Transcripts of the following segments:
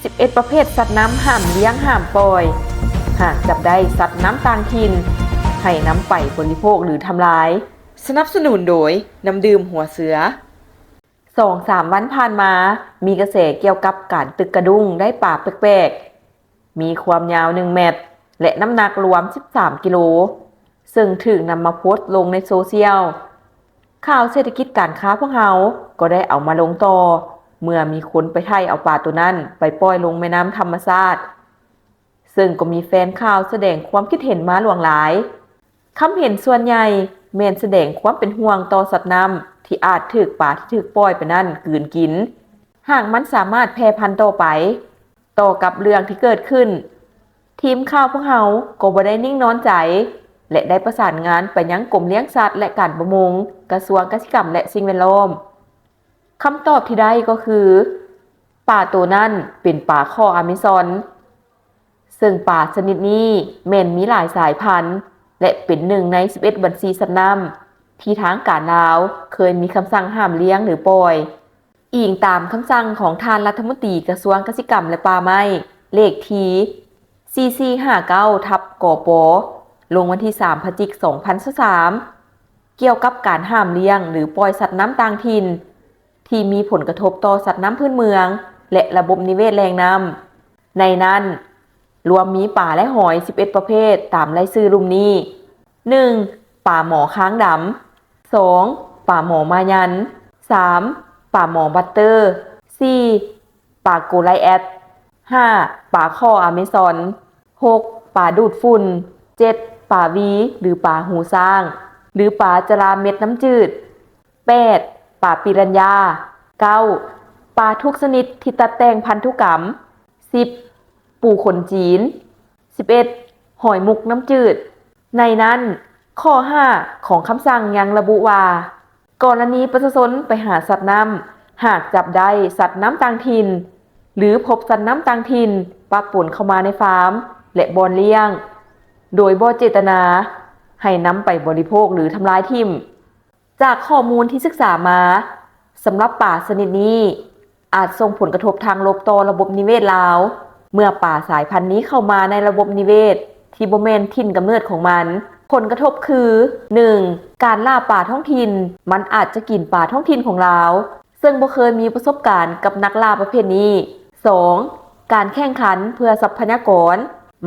ສິບເອັດ ປະເພດສັດນ້ຳຫ້າມລ້ຽງ, ຫ້າມປ່ອຍ. ຫາກຈັບໄດ້ສັດນ້ຳຕ່າງຖິ່ນ, ໃຫ້ນຳໄປບໍລິໂພກ ຫຼື ທຳລາຍ. ສະໜັບສະໜູນໂດຍ ນ້ຳດື່ມຫົວເສືອ. ສອງສາມວັນຜ່ານມາ, ມີກະແສກ່ຽວກັບການຕຶກກະດຸ້ງໄດ້ປາແປກໆ, ມີຄວາມຍາວໜຶ່ງແມັດ ແລະ ນ້ຳໜັກລວມສິບສາມກິໂລ, ເຊິ່ງຖືກນຳມາໂພສລົງໃນໂຊຊຽວ. ຂ່າວເສດຖະກິດການຄ້າພວກເຮົາກໍໄດ້ເອົາມາລົງຕໍ່ ເມື່ອມີຄົນໄປໄຖເອົາປາໂຕນັ້ນໄປປ່ອຍລົງແມ່ນ້ຳທຳມະຊາດ, ເຊິ່ງກໍມີແຟນຂ່າວສະແດງຄວາມຄິດເຫັນມາຫຼວງຫຼາຍ. ຄຳເຫັນສ່ວນໃຫຍ່ແມ່ນສະແດງຄວາມເປັນຫ່ວງຕໍ່ສັດນ້ຳທີ່ອາດຖືກປາທີ່ຖືກປ່ອຍໄປນັ້ນກືນກິນ, ຫາກມັນສາມາດແຜ່ພັນຕໍ່ໄປ. ຕໍ່ກັບເລື່ອງທີ່ເກີດຂຶ້ນ, ທີມຂ່າວພວກເຮົາກໍບໍ່ໄດ້ນິ່ງນອນໃຈ ແລະ ໄດ້ປະສານງານໄປຍັງກົມລ້ຽງສັດ ແລະ ການປະມົງ, ກະຊວງກະສິກຳ ແລະ ສິ່ງແວດລ້ອມ. ຄຳຕອບທີ່ໄດ້ກໍຄື ປາໂຕນັ້ນເປັນປາຄໍອາເມຊອນ, ເຊິ່ງປາຊະນິດນີ້ແມ່ນມີຫຼາຍສາຍພັນ ແລະ ເປັນໜຶ່ງໃນສິບເອັດບັນຊີສັດນ້ຳ ທີ່ທາງການລາວເຄີຍມີຄຳສັ່ງຫ້າມລ້ຽງ ຫຼື ປ່ອຍ. ອີງຕາມຄຳສັ່ງຂອງທ່ານລັດຖະມົນຕີກະຊວງກະສິກຳ ແລະ ປ່າໄມ້ ເລກທີ ສີ່ສີ່ຫ້າເກົ້າ ທັບ ກປ ລົງວັນທີ ສາມ ພະຈິກ ສອງພັນຊາວສາມ ກ່ຽວກັບການຫ້າມລ້ຽງ ຫຼື ປ່ອຍສັດນ້ຳຕ່າງຖິ່ນ ທີ່ມີຜົນກະທົບຕໍ່ສັດນ້ຳພື້ນເມືອງ ແລະ ລະບົບນິເວດແຫຼ່ງນ້ຳ. ໃນນັ້ນລວມມີປາ ແລະ ຫອຍສິບເອັດປະເພດຕາມລາຍຊື່ລຸ່ມນີ້: ໜຶ່ງ ປາໝໍຄາງດຳ, ສອງ ປາໝໍມາຍັນ, ສາມ ປາໝໍບັດເຕີ, ສີ່ ປາໂກໄລແອັດ, ຫ້າ ປາຄໍອາເມຊອນ, ຫົກ ປາດູດຝຸ່ນ, ເຈັດ ປາວີ ຫຼື ປາຫູຊ້າງ ຫຼື ປາຈະລາເມັດນ້ຳຈືດ, ແປດ ປາປີລັນຍາ, ເກົ້າ ປາທຸກຊະນິດທີ່ຕັດແຕ່ງພັນທຸກຳ, ສິບ ປູຂົນຈີນ, ສິບເອັດ ຫອຍມຸກນ້ຳຈືດ. ໃນນັ້ນ ຂໍ້ຫ້າຂອງຄຳສັ່ງຍັງລະບຸວ່າ ກໍລະນີປະຊາຊົນໄປຫາສັດນ້ຳ, ຫາກຈັບໄດ້ສັດນ້ຳຕ່າງຖິ່ນ ຫຼື ພົບສັດນ້ຳຕ່າງຖິ່ນປະປົນເຂົ້າມາໃນຟາມ ແລະ ບ່ອນລ້ຽງ ໂດຍບໍ່ເຈດຕະນາ, ໃຫ້ນຳໄປບໍລິໂພກ ຫຼື ທຳລາຍຖິ້ມ. ຈາກຂໍ້ມູນທີ່ສຶກສາມາ, ສຳລັບປາຊະນິດນີ້ ອາດສົ່ງຜົນກະທົບທາງລົບຕໍ່ລະບົບນິເວດລາວ. ເມື່ອປາສາຍພັນນີ້ເຂົ້າມາໃນລະບົບນິເວດທີ່ບໍ່ແມ່ນຖິ່ນກຳເນີດຂອງມັນ, ຜົນກະທົບຄື ໜຶ່ງ ການລ່າປາທ້ອງຖິ່ນ, ມັນອາດຈະກິນປາທ້ອງຖິ່ນຂອງລາວ, ເຊິ່ງບໍ່ເຄີຍມີປະສົບການກັບນັກລ່າປະເພດນີ້. ສອງ ການແຂ່ງຂັນເພື່ອຊັບພະຍາກອນ,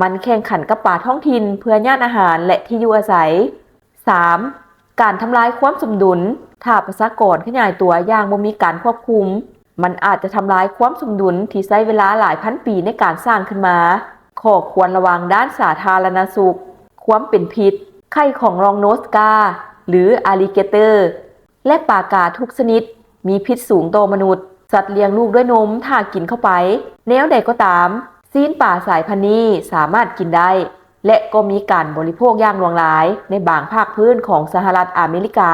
ມັນແຂ່ງຂັນກັບປາທ້ອງຖິ່ນເພື່ອຍາດອາຫານ ແລະ ທີ່ຢູ່ອາໄສ. ສາມ ການທຳລາຍຄວາມສົມດຸນ, ຖ້າປະຊາກອນຂະຫຍາຍຕົວຢ່າງບໍ່ມີການຄວບຄຸມ, ມັນອາດຈະທຳລາຍຄວາມສົມດຸນທີ່ໃຊ້ເວລາຫຼາຍພັນປີໃນການສ້າງຂຶ້ນມາ. ຂໍ້ຄວນລະວັງດ້ານສາທາລະນະສຸກ, ຄວາມເປັນພິດ, ໄຂ່ຂອງລອງໂນສກາ ຫຼື ອາລິເກເຕີ ແລະ ປາກາທຸກຊະນິດມີພິດສູງຕໍ່ມະນຸດ. ສັດລ້ຽງລູກດ້ວຍນົມຖ້າກິນເຂົ້າໄປ. ແນວໃດກໍຕາມ, ຊີ້ນປາສາຍພັນນີ້ສາມາດກິນໄດ້ ແລະ ກໍມີການບໍລິໂພກຢ່າງຫຼວງຫຼາຍໃນບາງພາກພື້ນຂອງສະຫະລັດອາເມລິກາ.